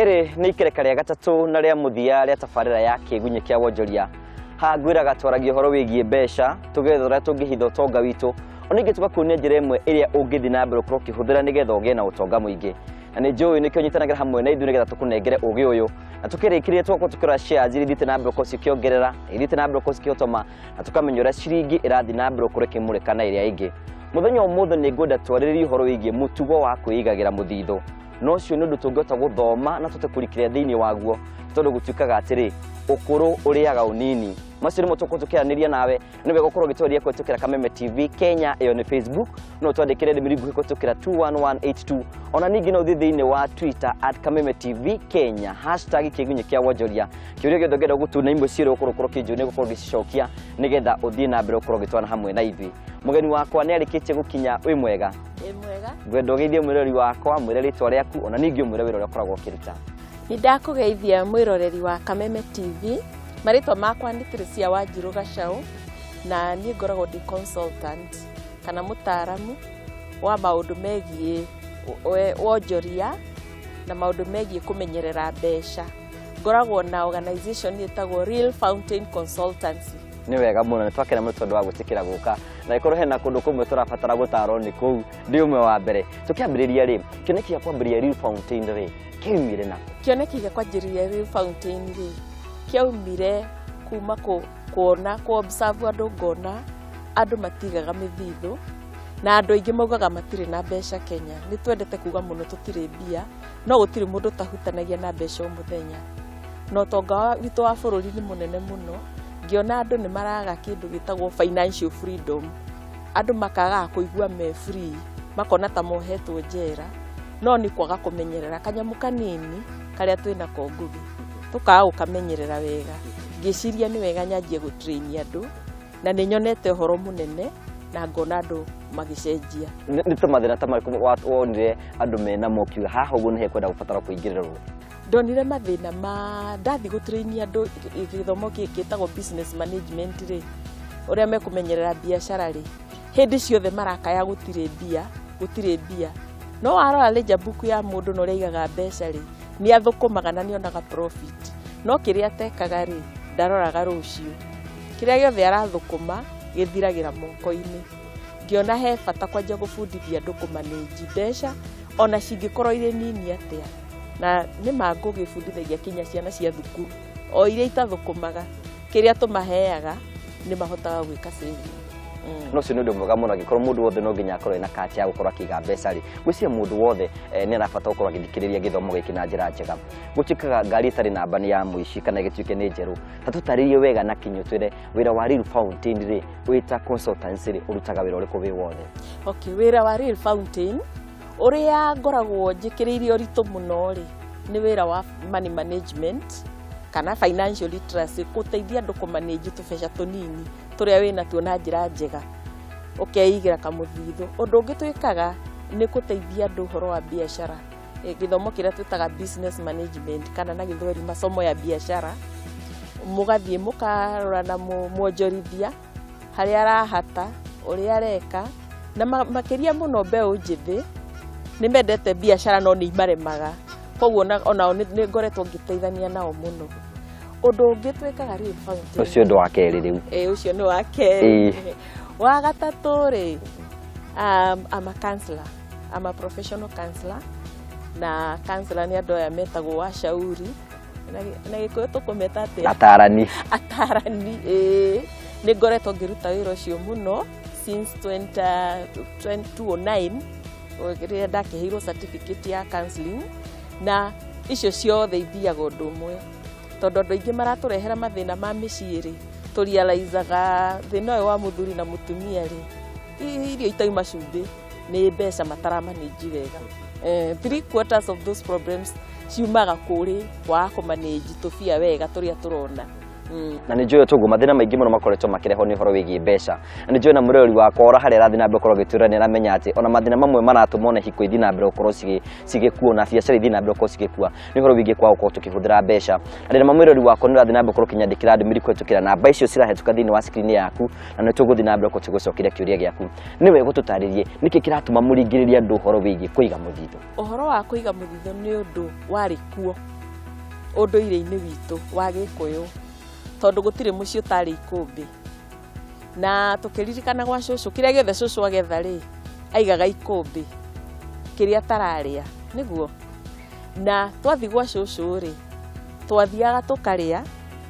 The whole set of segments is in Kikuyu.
Rĩrĩ nĩ ikereka rĩa gatatũ na rĩa mũthia rĩa tabarĩra ya kĩgunyĩ kĩa wonjoria. Haha ngwĩraga twaragia ũhoro wĩgiĩ mbeca, tũgetha ũrĩa tũngĩhitha ũtonga witũ, ona ningĩ tũgakuonia njĩra ĩmwe ĩrĩa ũngĩthiĩ na mbere ũkorwo ũkĩhũthĩra nĩgetha ũgĩe na ũtonga mũingĩ. Na nĩ njũĩ nĩkĩo nyitanagĩra hamwe na ithuĩ nĩgetha tũkũnengere ũgĩ ũyũ. Na tũkĩrĩkĩrĩria tũgakorwo tũkĩrora shares iria ithiĩte na mbere gũkorwo cikĩongerera, ithiĩte na mbere gũkorwo cikĩhotoma, na tũkamenya ũrĩa ciringi ĩrathiĩ na mbere gũkorwo ĩkĩmũrĩka na ĩrĩa ĩngĩ. Mũthenya ũmũthĩ nĩ ngwenda twarĩrĩrie ũhoro wĩgiĩ mũtugo wa kwĩigagĩra mũthithũ. Na ũcio nĩ ũndũ tũngĩhota gũthoma na tũhote kũrikĩra thĩinĩ waguo, tondũ gũtuĩkaga atĩrĩ, ũkũrũ ũrĩaga ũnini. Macio nĩmo tũgũkorwo tũkĩaranĩria nawe. Nĩ wega ũkorwo ũgĩtwarĩria kũhĩtũkĩra Kameme TV Kenya, ĩyo nĩ Facebook, no ũtwandĩkĩre ndũmĩrĩri nguhĩ kũhĩtũkĩra 21182. Ona ningĩ no ũthiĩ thĩinĩ wa Twitter @KamemeTV Kenya, hashtag kĩgunyĩ kĩa wonjoria. Kĩũria gĩothe ũngĩenda gũtuna imwe ciĩrĩ ũkorwo ũkorwo ũkĩnjũria nĩ gũkorwo ngĩcicokia nĩgetha ũthiĩ na mbere ũkorwo ũgĩtwana hamwe na ithuĩ. Mũgeni wakwa nĩ arĩkĩtie gũkinya, wĩ mwega? Wĩ mwega. Ngwenda ũgeithie mwĩroreri wakwa, mwĩre rĩtwa rĩaku, ona ningĩ ũmwĩre wĩra ũrĩa ũkoragwo ũkĩruta. Nĩ ndakũgeithia mwĩroreri wa Kameme TV. Marĩtwa makwa nĩ Teresia Wanjirũ Gacau, na niĩ ngoragwo ndĩ consultant kana mũtaaramu wa maũndũ megiĩ wonjoria na maũndũ megiĩ kũmenyerera mbeca. Ngoragwo na organization ĩtagwo Real Fountain Consultancy. Nĩ wega mũno, nĩ twakena mũno tondũ wa gwĩtĩkĩra gũka. Na ĩkorwo hena kũndũ kũmwe tũrabatara gũtarwo nĩ kũu, ndĩ ũmwe wa mbere. Tũkĩambĩrĩria rĩ, kĩoneki gĩa kwambĩrĩria Real Fountain rĩ, kĩaumire na? Kĩoneki gĩa kwanjĩrĩria Real Fountain rĩ, kĩaumire kuma kuona, ku observe andũ, ngona andũ matigaga mĩthithũ, na andũ aingĩ maugaga matirĩ na mbeca Kenya. Nĩ twendete kuga mũno tũtirĩ mbia, no gũtirĩ mũndũ ũtahutanagia na mbeca o mũthenya. Na ũtonga witũ wa bũrũri nĩ mũnene mũno, ngĩona andũ nĩ maraga kĩndũ gĩtagwo financial freedom. Andũ makagaga kũigua me free, makona ta mohetwo njera, no nĩ kwaga kũmenyerera kanyamũ kanini karĩa twĩnako Ngugi, tũkaga gũkamenyerera wega. Ngĩciria nĩ wega nyanjie gũ-train andũ, na nĩ nyonete ũhoro mũnene na ngona andũ magĩcenjia. Nĩ ta mathĩna ta marĩkũ wonire andũ mena mo ũkiuga haha ũguo nĩ hekwenda gũbatara kũingĩrĩrwo? Ndonire mathĩna ma ndathiĩ gũ-train andũ gĩthomo gĩtagwo business management rĩ, ũrĩa mekũmenyerera biacara rĩ, hĩndĩ ciothe marakaya gũtirĩ mbia, gũtirĩ mbia. No warora ledger book ya mũndũ na ũrĩa aigaga mbeca rĩ, nĩ athũkũmaga na nĩ onaga profit. No kĩrĩa atekaga rĩ, ndaroraga rũciũ. Kĩrĩa gĩothe arathũkũma gĩthiragĩra moko-inĩ. Ngĩona he bata kwanjia gũbundithia andũ kũ-manage mbeca ona cingĩkorwo irĩ nini atĩa. Na nĩ ma ngũgĩbundithagia kinya ciana cia thukuru o iria itathũkũmaga, kĩrĩa tũmaheaga nĩ mahotaga gwĩka saving. No ũcio nĩ ũndũ mwega mũno, angĩkorwo mũndũ wothe no nginya akorwo ena culture ya gũkorwo akĩiga mbeca rĩ, ngwĩciria mũndũ wothe nĩ arabatara gũkorwo agĩthikĩrĩria gĩthomo gĩkĩ na njĩra njega. Gũtuĩkaga ngari ĩtarĩ namba nĩ ya mũici kana ĩgĩtuĩke nĩ njerũ. Ta tũtarĩrie wega na kinyi ũtwĩre wĩra wa Real Fountain rĩ, wĩ ta consultancy rĩ, ũrutaga wĩra ũrĩkũ wĩ wothe? Okay, wĩra wa Real Fountain ũrĩa ngoragwo njĩkĩrĩire ũritũ mũno rĩ, nĩ wĩra wa money management kana financial literacy, gũteithia andũ kũ-manage tũbeca tũnini tũrĩa wĩnatuo na njĩra njega, ũkeigĩra kamũthithũ. Ũndũ ũngĩ twĩkaga nĩ gũteithia andũ ũhoro wa biacara, gĩthomo kĩrĩa twĩtaga business management kana na gĩthweri masomo ya biacara. Mũgathiĩ mũkarora na mwonjorithia harĩa arahata, ũrĩa areka, na makĩria mũno mbeũ njĩthĩ nĩ mendete biacara no nĩ imaremaga, koguo onao nĩ ngoretwo ngĩteithania nao mũno. Ũndũ ũngĩ twĩkaga Real Fountain, Ũcio ũndũ wa kerĩ rĩu. Ĩĩ, ũcio nĩ wa kerĩ. Wa gatatũ rĩ, I'm a counselor. I'm a professional counselor. Na counselor nĩ andũ aya metagwo washauri. Na Gĩkũyũ tũkũmeta atĩa? Atarani. Atarani, ĩĩ. Nĩ ngoretwo ngĩruta wĩra ũcio mũno since 2009, rĩrĩa ndakĩheirwo certificate ya counseling, na icio ciothe ithiaga ũndũ ũmwe, tondũ andũ aingĩ maratũrehera mathĩna ma mĩciĩ rĩ, tũrealizaga thĩna ũyũ wa mũthuri na mũtumia rĩ, irio itauma cumbĩ nĩ mbeca mataramanĩnji wega. Three quarters of those problems ciumaga kũrĩ kwaga kũmanĩnji tũbia wega tũrĩa tũrona. Na nĩ njũĩ toguo mathĩna maingĩ mũno makoretwo makĩrehwo nĩ ũhoro wĩgiĩ mbeca. Na nĩ njũĩ na mũrori wakwa ora harĩa arathiĩ na mbere gũkorwo agĩtwĩra nĩ aramenya atĩ ona mathĩna mamwe maratũma ona ihiko ithiĩ na mbere gũkorwo cigĩkua na biacara ithiĩ na mbere gũkorwo cigĩkua nĩ ũhoro wĩgiĩ kwaga gũkorwo tũkĩhũthĩra mbeca. Na rĩrĩa mwĩrori wakwa nĩ ũrathiĩ na mbere gũkorwo ũkĩnyandĩkĩra ndũmĩrĩri kũhĩtũkĩra namba icio cirahĩtũka thĩinĩ wa screen yaku, na nĩ tũgũthiĩ na mbere gũkorwo tũgĩcokeria kĩũria gĩaku. Nĩ wega ũtũtarĩrie nĩkĩ kĩratũma mũringĩrĩrie andũ ũhoro wĩgiĩ kũiga mũthithũ. Ũhoro wa kũiga mũthithũ nĩ ũndũ warĩ kuo ũndũire-inĩ witũ wa Gĩkũyũ, tondũ gũtirĩ mũciĩ ũtarĩ ikũmbĩ. Na tũkĩririkana gwa cũcũ, kĩrĩa gĩothe cũcũ agetha rĩ, aigaga ikũmbĩ kĩrĩa atararĩa, nĩguo. Na twathiĩ gwa cũcũ rĩ, twathiaga tũkarĩa,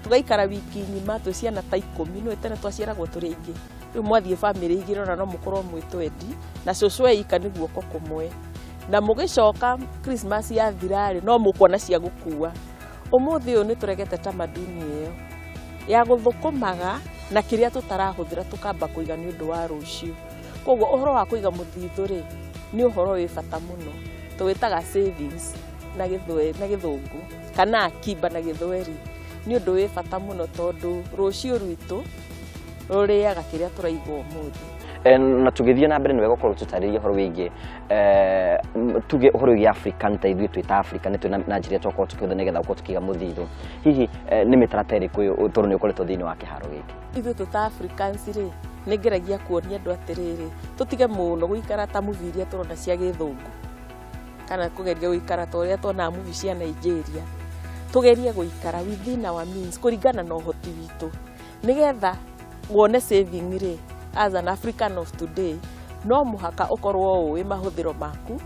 tũgaikara wiki ng'ima twĩ ciana ta 10, nĩũĩ tene twaciaragwo tũrĩ aingĩ. Rĩu mwathiĩ bamĩrĩ igĩrĩ ona no mũkorwo mwĩ twendi, na cũcũ eika nĩ guoko kũmwe. Na mũgĩcoka Christmas yathira rĩ, no mũkuona cia gũkua. Ũmũthĩ ũyũ nĩ tũregete tamaduni ĩyo ya gũthũkũmaga na kĩrĩa tũtarahũthĩra tũkamba kũiga nĩ ũndũ wa rũciũ. Koguo ũhoro wa kũiga mũthithũ rĩ, nĩ ũhoro wĩ bata mũno. Tũwĩtaga savings na gĩthũngũ, kana akiba na gĩthweri. Nĩ ũndũ wĩ bata mũno tondũ rũciũ rwitũ rũrĩaga kĩrĩa tũraiga ũmũthĩ. Na tũgĩthiĩ na mbere nĩ wega gũkorwo tũtarĩrie ũhoro wĩgiĩ tuge ũhoro wĩgiĩ Africa, ta ithuĩ twĩ ta Africa nĩ twĩ na njĩra tũkorwo tũkĩhũthĩra nĩgetha gũkorwo tũkĩiga mũthithũ. Hihi nĩ mĩtaratara ĩrĩkũ tondũ nĩ ũkoretwo thĩinĩ wa kĩharo gĩkĩ? Ithuĩ twĩ ta Africans rĩ, nĩ ngeragia kuonia andũ atĩrĩrĩ, tũtige mũno gũikara ta movie iria tũrona cia gĩthũngũ, kana kũgeria gũikara ta ũrĩa tuonaga movie cia Nigeria. Tũgerie gũikara within our means, kũringana na ũhoti witũ, nĩgetha wone saving rĩ, as an African of today, no mũhaka ũkorwo ũĩ mahũthĩro maku,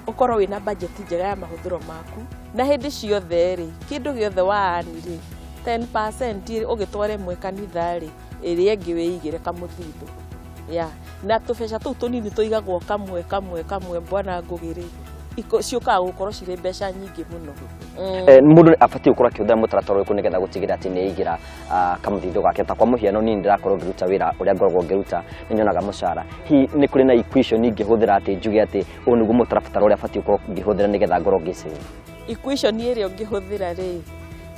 ũkorwo wĩna budget njega ya mahũthĩro maku, na hĩndĩ ciothe rĩ, kĩndũ gĩothe waani rĩ, 10% rĩ, ũgĩtware ĩmwe kanitha rĩ, ĩrĩa ĩngĩ wĩigĩre kamũthithũ. Yeah. Na tũbeca tũu tũnini tũigagwo kamwe kamwe kamwe Bwana Ngũgĩ rĩ, ciũkaga gũkorwo cirĩ mbeca nyingĩ mũno. Mũndũ abatiĩ gũkorwo akĩhũthĩra mũtaratara ũrĩkũ nĩgetha gũtigĩrĩra atĩ nĩ aigĩra kamũthithũ gake? Ta kwa mũhiano niĩ ndĩrakorwo ngĩruta wĩra ũrĩa ngoragwo ngĩruta, nĩ nyonaga mũcara. Hihi nĩ kũrĩ na equation ingĩhũthĩra atĩ njuge atĩ ũyũ nĩguo mũtaratara ũrĩa batiĩ gũkorwo ngĩhũthĩra nĩgetha ngorwo ngĩ-save? Equation ĩrĩa ũngĩhũthĩra rĩ,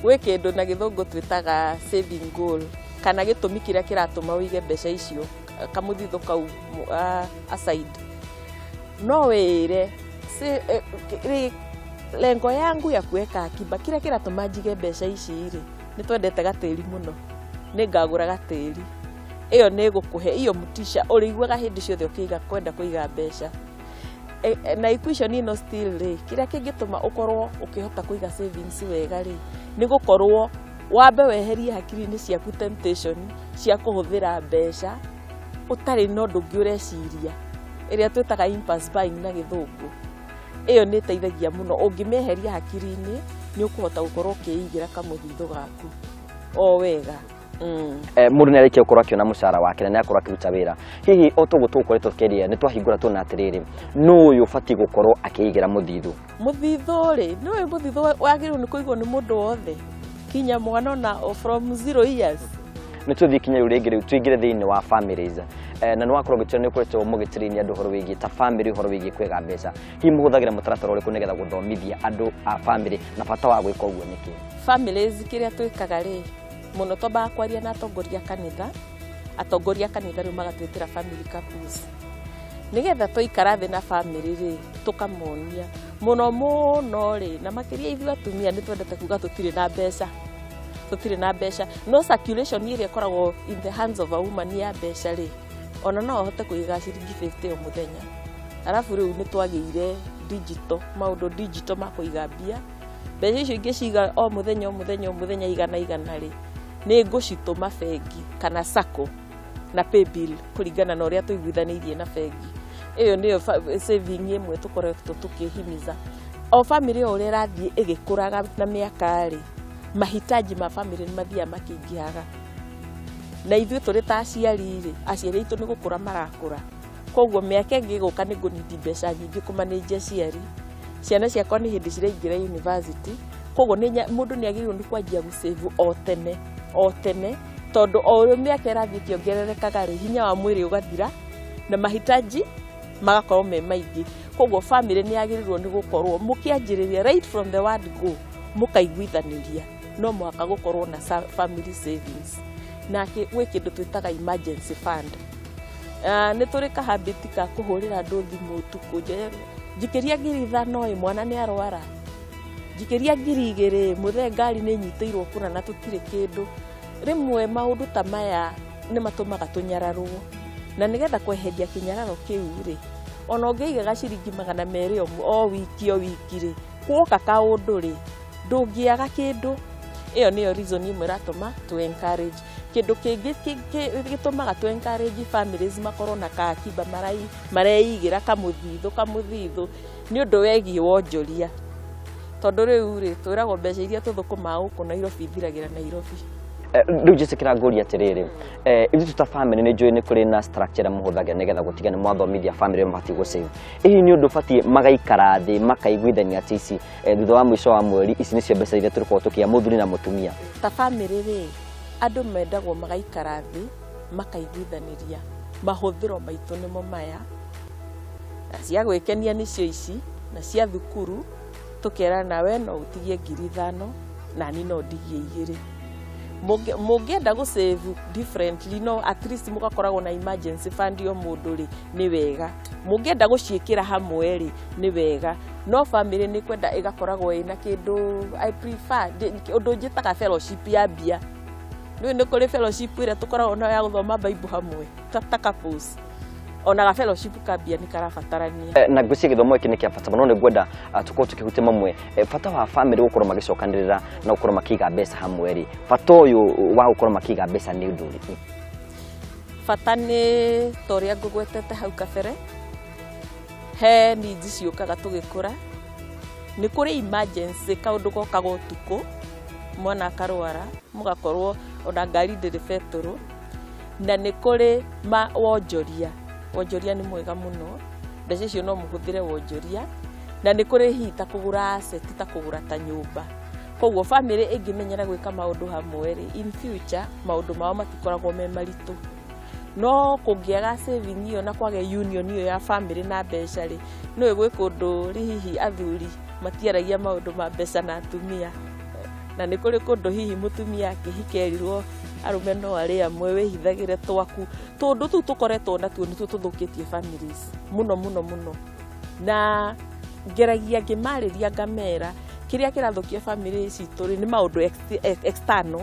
gwĩ kĩndũ na gĩthũngũ twĩtaga saving goal, kana gĩtũmi kĩrĩa kĩratũma ũige mbeca icio kamũthithũ kau aside. No wĩre lengo yangu ya kuweka akiba, kĩrĩa kĩratũma njige mbeca ici rĩ, nĩ twendete gatĩri mũno, nĩ ngagũra gatĩri. Ĩyo nĩ ĩgũkũhe iyo mũtisha ũrĩiguaga hĩndĩ ciothe ũkĩiga kwenda kũiga mbeca. Na equation ĩno still rĩ, kĩrĩa kĩngĩtũma ũkorwo ũkĩhota kũiga savings wega rĩ, nĩ gũkorwo wambe weherie hakiri-inĩ ciaku temptation cia kũhũthĩra mbeca ũtarĩ na ũndũ ũngĩ ũreciria, ĩrĩa twĩtaga impulse buying na gĩthũngũ. Ĩyo nĩ ĩteithagia mũno, ũngĩmĩeheria hakiri-inĩ nĩ ũkũhota gũkorwo ũkĩigĩra kamũthithũ gaku o wega. Mũndũ nĩ arĩkia gũkorwo akĩona mũcara wake na nĩ akorwo akĩruta wĩra, hihi o toguo tũgũkoretwo tũkĩaria nĩ twahingũra tuona atĩrĩrĩ, nũ ũyũ ũbatiĩ gũkorwo akĩigĩra mũthithũ? Mũthithũ rĩ, nĩ ũyũ mũthithũ wagĩrĩirwo nĩ kũigwo nĩ mũndũ wothe kinya mwana ona from 0 years. Nĩ tũthiĩ kinya rĩu rĩngĩ rĩu tũingĩre thĩinĩ wa families. Na nĩ wakorwo ũgĩtwĩra nĩ ũkoretwo mũgĩtĩrĩria andũ ũhoro wĩgiĩ ta family, ũhoro wĩgiĩ kũiga mbeca. Hihi mũhũthagĩra mũtaratara ũrĩkũ nĩgetha gũthomithia andũ a family na bata wa gwĩka ũguo nĩkĩ? Families kĩrĩa twĩkaga rĩ, mũno twambaga kwaria na atongoria a kanitha, atongoria a kanitha rĩu magatwĩtĩra family couples, nĩgetha twaikara thĩ na family rĩ, tũkamonia mũno mũno rĩ, na makĩria ithuĩ atumia nĩ twendete kuga tũtirĩ na mbeca, tũtirĩ na mbeca, no circulation ĩrĩa ĩkoragwo in the hands of a woman ya mbeca rĩ, ona no ahote kũiga ciringi 50 o mũthenya. Arabu rĩu nĩ twagĩire digital, maũndũ digital ma kũiga mbia, mbeca icio ingĩciga o mũthenya o mũthenya o mũthenya igana igana rĩ, nĩ ngũcitũma bengi kana sacco na paybill kũringana na ũrĩa tũiguithanĩirie na bengi. Ĩyo nĩyo saving ĩmwe tũkoretwo tũkĩhimiza. O family o ũrĩa ĩrathiĩ ĩgĩkũraga na mĩaka rĩ, mahitaji ma family nĩ mathiaga makĩingĩhaga. Na ithuĩ tũrĩ ta aciari rĩ, aciari aitũ nĩ gũkũra marakũra, koguo mĩaka ĩngĩ ĩgũka nĩ ngũnindi mbeca nyingĩ kũmanĩnjia aciari. Ciana ciakwa nĩ hĩndĩ ciraingĩra university, koguo mũndũ nĩ agĩrĩirwo nĩ kwanjia gũsave o tene o tene, tondũ o ũrĩa mĩaka ĩrathiĩ ĩkĩongererekaga rĩ, hinya wa mwĩrĩ ũgathira na mahitaji magakorwo me maingĩ. Koguo family nĩ yagĩrĩirwo nĩ gũkorwo mũkĩanjĩrĩria right from the word go, mũkaiguithanĩria no mũhaka gũkorwo na family savings. Na gwĩ kĩndũ twĩtaga emergency fund. Nĩ tũrĩ kahabiti ka kũhũrĩra andũ thimũ ũtukũ, njikĩria 5,000 ĩ, mwana nĩ arwara, njikĩria 2,000, mũthee ngari nĩ nyitĩirwo kũna na tũtirĩ kĩndũ. Rĩmwe maũndũ ta maya nĩ matũmaga tũnyararwo, na nĩgetha kweheria kĩnyararo kĩu rĩ, ona ũngĩigaga ciringi 200 o wiki o wiki rĩ, guoka kaũndũ rĩ, Ndũngĩaga kĩndũ. Ĩyo nĩyo reason ĩmwe ĩratũma to encourage. Kĩndũ kĩngĩ gĩtũmaga to encourage families makorwo na kaakiba mareigĩra kamũthithũ nĩ ũndũ wegiĩ wonjoria. Tondũ rĩu rĩ, twĩragwo mbeca iria tũthũkũmaga gũkũ Nairobi ithiragĩra Nairobi. Rĩu njĩtĩkĩra ngũria atĩrĩrĩ, ithuĩ ta family nĩ njũĩ nĩ kũrĩ na structure mũhũthagĩra nĩgetha gũtiga nĩ mwathomithia family mabatiĩ gũ save. Hihi nĩ ũndũ ũbatiĩ magaikara thĩ makaiguithania atĩ ici thutha wa mũico wa mweri ici nĩcio mbeca iria tũrĩkorwo tũkĩgĩa mũthuri na mũtumia? Ta family rĩ, andũ mendagwo magaikara thĩ makaiguithanĩria mahũthĩro maitũ nĩmo maya, na cia gwĩkenia nĩcio ici, na cia thukuru tũkerana we no ũtigie 5,000 nani no ndigie 2. Mũngĩenda gũ save differently, no at least mũgakoragwo na emergency fund o mũndũ rĩ, nĩ wega. Mũngĩenda gũciĩkĩra hamwe rĩ, nĩ wega. No family nĩ kwenda ĩgakoragwo ĩna kĩndũ, I prefer ũndũ njĩtaga fellowship ya mbia. Nĩ nĩ kũrĩ fellowship ĩrĩa tũkoragwo nayo ya gũthoma Bible hamwe ta couples. Ona ga fellowship ka mbia nĩ karabatarania. Na ngwĩciria gĩthomo gĩkĩ nĩ kĩa bata mũno, nĩ ngwenda tũkorwo tũkĩhutia mamwe bata wa family gũkorwo magĩcokanĩrĩra na gũkorwo makĩiga mbeca hamwe rĩ, bata ũyũ wa gũkorwo makĩiga mbeca nĩ ũndũ ũrĩkũ? Bata nĩ ta ũrĩa ngũgwetete hau kabere, he needs ciũkaga tũgĩkũra, nĩ kũrĩ emergency, kaũndũ gokaga ũtukũ, mwana akarwara, mũgakorwo ona ngari ndĩrĩ betũrũ, na nĩ kũrĩ ma wonjoria. Wonjoria nĩ mwega mũno, mbeca icio no mũhũthĩre wonjoria, na nĩ kũrĩ hihi ta kũgũra asset, ta kũgũra ta nyũmba. Koguo family ĩngĩmenyera gwĩka maũndũ hamwe rĩ, in future maũndũ mao matikoragwo me maritũ. No kũngĩaga saving ĩyo na kwage union ĩyo ya family na mbeca rĩ, nĩũĩ gwĩ kũndũ hihi athuri matiaragia maũndũ ma mbeca na atumia, na nĩ kũrĩ kũndũ hihi mũtumia akĩhika erirwo arũme no arĩ amwe wĩhithagĩre twaku. Tũndũ tũu tũkoretwo natuo nĩtuo tũthũkĩtie families mũno mũno mũno. Na ngeragia ngĩmarĩria ngamera kĩrĩa kĩrathũkia family citũ rĩ, nĩ maũndũ external,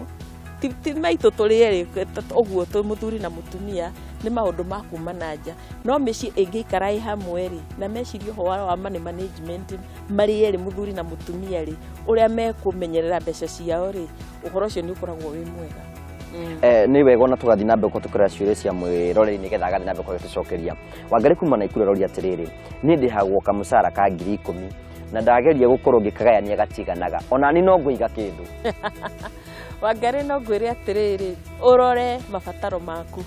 ti maitũ tũrĩ erĩ ũguo twĩ mũthuri na mũtumia, nĩ maũndũ ma kuma na nja. No mĩciĩ ĩngĩikara ĩ hamwe rĩ, na mecirie ũhoro wa money management marĩ erĩ mũthuri na mũtumia rĩ, ũrĩa mekũmenyerera mbeca ciao rĩ, ũhoro ũcio nĩ ũkoragwo wĩ mwega. Nĩ wega ona tũgathiĩ na mbere tũkĩrora ciũria cia mwĩroreri nĩgetha agathiĩ na mbere gũtũcokeria. Wangarĩ kuma Naikuru aroria atĩrĩrĩ, niĩ ndĩhagwo kamũcara ka 10,000 na ndageria gũkorwo ngĩkagayania gatiganaga, ona niĩ no ngũiga kĩndũ. Wangarĩ no ngwĩre atĩrĩrĩ, ũrore mabataro maku,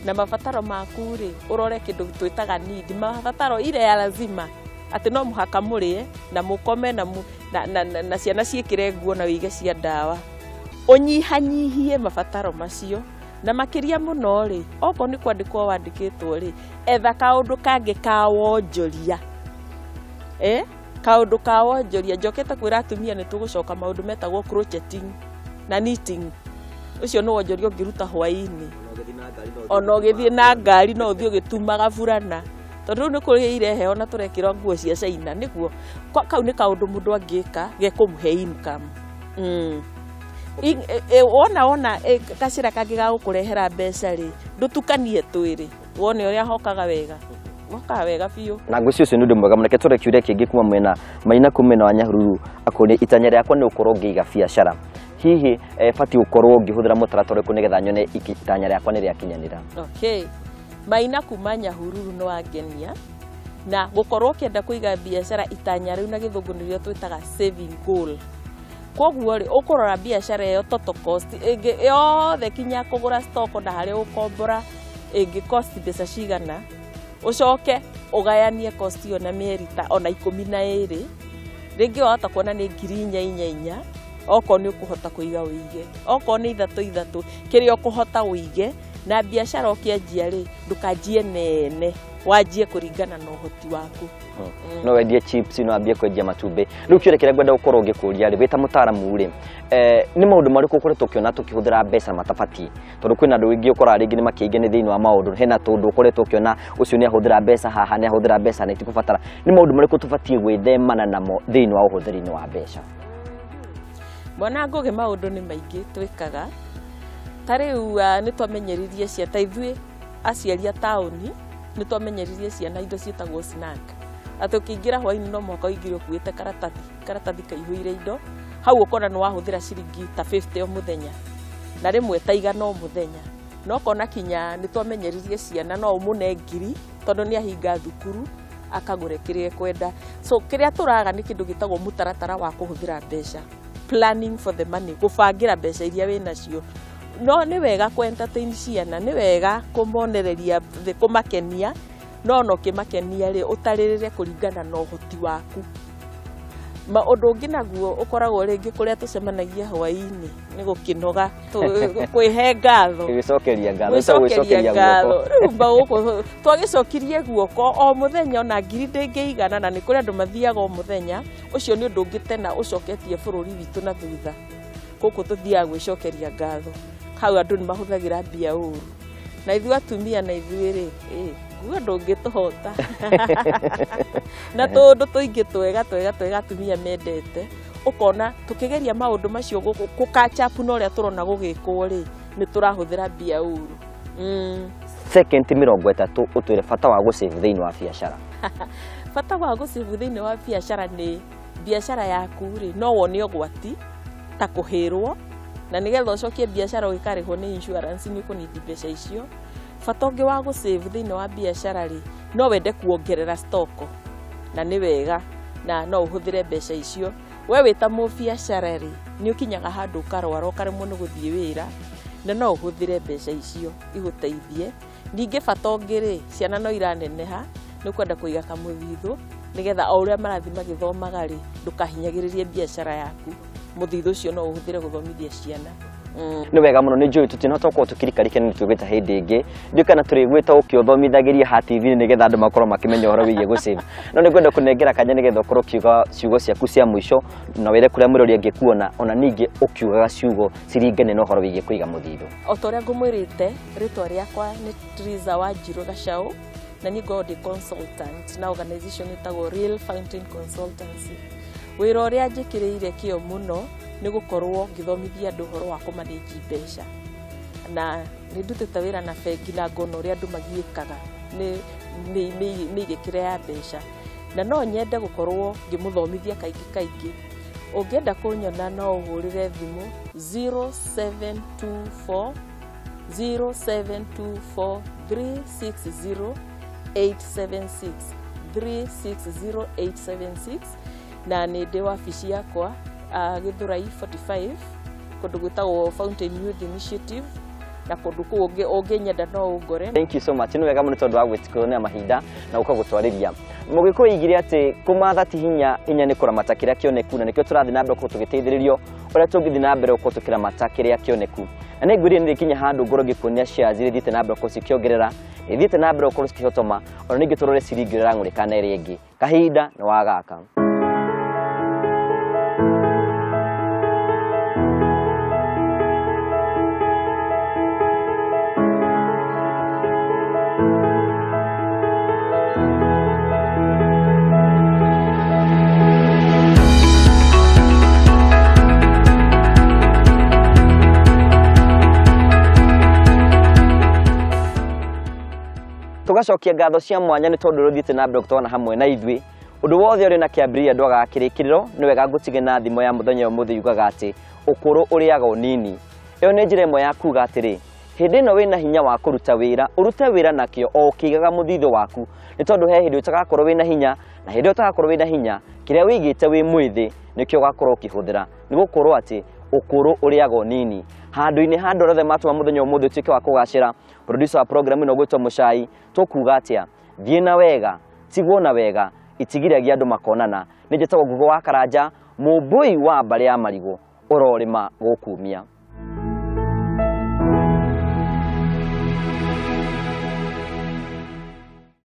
na mabataro maku rĩ, ũrore kĩndũ twĩtaga need, mabataro ile ya lazima atĩ no mũhaka mũrĩe na mũkome na ciana ciĩkĩre nguo na wĩige cia ndawa. Ũnyihanyihie mabataro macio, na makĩria mũno rĩ, okorwo nĩ kwandĩkwo wandĩkĩtwo rĩ, etha kaũndũ kangĩ ka wonjoria. Kaũndũ ka wonjoria, njokete kwĩra atumia nĩ tũgũcoka maũndũ metagwo crocheting na knitting. Ũcio nĩ wonjoria ũngĩruta hwaĩ-inĩ, ona ũgĩthiĩ na ngari no ũthiĩ ũgĩtumaga burana, tondũ rĩu nĩ kũrĩ heho na tũrekĩrwo nguo cia China, nĩguo kau nĩ kaũndũ mũndũ angĩka gekũmũhe income. Wona gacĩra kangĩ ga gũkũrehera mbeca rĩ, ndũtukanie twĩrĩ, wone ũrĩa hokaga wega, hokaga wega biũ. Na ngwĩciria ũcio nĩ ũndũ mwega mũno. Reke tũrore kĩũria kĩngĩ kuma mwena Maina kuma mwena wa Nyahururu, akũria itanya rĩakwa nĩ gũkorwo ngĩiga biacara, hihi batiĩ gũkorwo ngĩhũthĩra mũtaratara ũrĩkũ nĩgetha nyone itanya rĩakwa nĩ rĩakinyanĩra? Okay, Maina kuma Nyahururu nĩ wangenia na gũkorwo ũkĩenda kũiga biacara, itanya rĩu na gĩthũngũ nĩrĩo twĩtaga saving goal. Koguo rĩ, ũkũrora biacara ĩyo total cost ĩngĩ yothe kinya kũgũra stock na harĩa ũgũkombora ĩngĩ cost mbeca cigana, ũcoke ũgayanie cost ĩyo na mĩeri ta ona 12, rĩngĩ wahota kuona nĩ 4,400, okorwo nĩ ũkũhota kũiga ũige, okorwo nĩ 3 3, kĩrĩa ũkũhota ũige. Na biacara ũkĩanjia rĩ, ndũkanjie nene, wanjie kũringana na ũhoti waku. No wendie chips, no ambie kwendia matumbĩ. Rĩu kĩũria kĩrĩa ngwenda gũkorwo ngĩkũria rĩ, wĩ ta mũtaaramu rĩ, nĩ maũndũ marĩkũ ũkoretwo ũkĩona tũkĩhũthĩra mbeca matabatiĩ? Tondũ kwĩna andũ aingĩ ũkoraga rĩngĩ nĩ makĩingĩ thĩinĩ wa maũndũ, hena tũndũ ũkoretwo ũkĩona ũcio nĩ ahũthĩra mbeca haha, nĩ ahũthĩra mbeca na itikũbatara. Nĩ maũndũ marĩkũ tũbatiĩ gwĩthemana namo thĩinĩ wa ũhũthĩri-inĩ wa mbeca? Mwana Ngũgĩ, maũndũ nĩ maingĩ twĩkaga. Ta rĩu nĩ twamenyeririe ciana, ta ithuĩ aciari a taũni nĩ twamenyeririe ciana indo ciĩtagwo snack, atĩ ũkĩingĩra hwaĩ-inĩ no mũhaka ũingĩre ũkuĩte karatathi, karatathi kaihũire indo, Hau ũkona nĩ wahũthĩra ciringi ta 50 o mũthenya na rĩmwe ta 100 o mũthenya. No kona kinya nĩ twamenyeririe ciana no ũmũne 1000 tondũ nĩ ahinga thukuru akagũre kĩrĩa ekwenda. So kĩrĩa tũraga nĩ kĩndũ gĩtagwo mũtaratara wa kũhũthĩra mbeca, planning for the money, gũbangĩra mbeca iria wĩnacio. No nĩ wega kũ entertain ciana, nĩ wega kũmonereria, kũmakenia, no ona ũkĩmakenia rĩ, ũtarĩrĩre kũringana na ũhoti waku. Ũndũ ũngĩ naguo ũkoragwo rĩngĩ kũrĩa tũcemanagia hwaĩ-inĩ nĩ gũkĩnoga, kwĩhe ngatho. Gwĩcokeria ngatho, Gwĩcokeria ngatho. Rĩu gũkũ twagĩcokirie guoko o mũthenya ona 1000 ndĩngĩigana, na nĩ kũrĩ andũ mathiaga o mũthenya. Ũcio nĩ ũndũ ũngĩ tena ũcoketie bũrũri witũ na thutha. Gũkũ tũthiaga gwĩcokeria ngatho. Hau andũ nĩ mahũthagĩra mbia ũru. Na ithuĩ atumia na ithuĩ rĩ, nguo ndũngĩtũhota. Na tũũndũ tũingĩ twega twega twega atumia mendete, ũkona tũkĩgeria maũndũ macio gũ catch up na ũrĩa tũrona gũgĩkwo rĩ, nĩ tũrahũthĩra mbia ũru. Second 30 ũtwĩre bata wa gũsave thĩinĩ wa biacara. Bata wa gũsave thĩinĩ wa biacara nĩ biacara yaku rĩ, no wone ũgwati ta kũhĩrwo, na nĩgetha ũcokie biacara ũgĩkarĩhwo nĩ insurance nĩ ũkũnidi mbeca icio. Bata ũngĩ wa gũsave thĩinĩ wa biacara rĩ, no wende kuongerera stock na nĩ wega na no ũhũthĩre mbeca icio. We wĩ ta mũbiacara rĩ, nĩ ũkinyaga handũ ũkarwara ũkaremwo nĩ gũthiĩ wĩra, na no ũhũthĩre mbeca icio igũteithie. Ningĩ bata ũngĩ rĩ, ciana no iraneneha, nĩ ũkwenda kũiga kamũthithũ nĩgetha o ũrĩa marathiĩ magĩthomaga rĩ, ndũkahinyagĩrĩrie biacara yaku. Mũthithũ ũcio no ũhũthĩre gũthomithia ciana. Nĩ wega mũno, nĩ njũĩ tũtinahota gũkorwo tũkĩrikarika nĩ tũgwĩta hĩndĩ ĩngĩ. Ndiũĩ kana tũrĩgwĩta ũkĩũthomithagĩria ha TV nĩgetha andũ makorwo makĩmenya ũhoro wĩgiĩ gũsave. No nĩ ngwenda kũnengera kanya nĩgetha ũkorwo ũkiuga ciugo ciaku cia mũico na wĩre kũrĩa mũrori angĩkuona, ona ningĩ ũkiugaga ciugo ciringane na ũhoro wĩgiĩ kũiga mũthithũ. O ta ũrĩa ngũmwĩrĩte, rĩtwa rĩakwa nĩ Triza Wanjirũ Gachau, na niĩ ngoragwo ndĩ consultant na organization ĩtagwo Real Fountain Consultancy. Wĩra ũrĩa njĩkĩrĩire kĩo mũno nĩ gũkorwo ngĩthomithia andũ ũhoro wa kũmanĩnji mbeca. Na nĩ ndutĩte wĩra na bengi na ngona ũrĩa andũ magiĩkaga nĩ mĩigĩkĩre ya mbeca. Na no nyende gũkorwo ngĩmũthomithia kaingĩ kaingĩ. Ũngĩenda kũnyona no ũhũrĩre thimũ 0724 0724 360 876 360 876, na nĩ ndĩ wabici yakwa Gĩthũrai 45 kũndũ gwĩtagwo Fountain Youth Initiative, na kũndũ kũu ũngĩnyenda no ũngore. Thank you so much. Nĩ wega mũno tondũ wa gwĩtĩkĩrwo mahinda na gũka gũtwarĩria. Mũgĩkũyũ oigire atĩ kũmatha ti hinya, hinya nĩ kũramata kĩrĩa kĩoneku, na nĩkĩo tũrathiĩ na mbere gũkorwo tũgĩteithĩrĩrio ũrĩa tũngĩthiĩ na mbere gũkorwo tũkĩramata kĩrĩa kĩoneku. Na nĩ ngwĩrire nĩ rĩkinya handũ ngorwo ngĩkuonia shares iria ithiĩte na mbere gũkorwo cikĩongerera, ithiĩte na mbere gũkorwo cikĩhotoma, ona ningĩ tũrore ciringi ũrĩa ĩrang'ũrĩka na ĩrĩa ĩngĩ. Kahinda nĩ wa gaka. Tũgacokia ngatho cia mwanya nĩ tondũ ũthiĩte na mbere gũtwana hamwe na ithuĩ. Ũndũ wothe ũrĩ na kĩambĩrĩria ndwagaga kĩrĩkĩrĩro. Nĩ wega ngũtige na thimo ya mũthenya ũmũthĩ yugaga atĩ ũkũrũ ũrĩaga ũnini. Ĩyo nĩ njĩra ĩmwe ya kuga atĩrĩ, hĩndĩ ĩno wĩna hinya wa kũruta wĩra, ũrute wĩra nakĩo o ũkĩigaga mũthithũ waku, nĩ tondũ he hĩndĩ ũtagakorwo wĩna hinya, na hĩndĩ ĩyo ũtagakorwo wĩna hinya, kĩrĩa wĩigĩte wĩ mwĩthĩ nĩkĩo ũgakorwo ũkĩhũthĩra, nĩ gũkorwo atĩ ũkũrũ ũrĩaga ũnini. Handũ-inĩ ha andũ othe matũma mũthenya ũmũthĩ ũtuĩke wa kũgacĩra, producer wa program ĩno ũgwĩtwo Mũcai, tũkuga atĩa? Thiĩ na wega, tigwo na wega, itigiragia andũ makonana. Nĩ njĩtagwo Ngugo wa Karanja, mũmbũi wa mbarĩ ya marigũ, ũrorĩma gũkumia.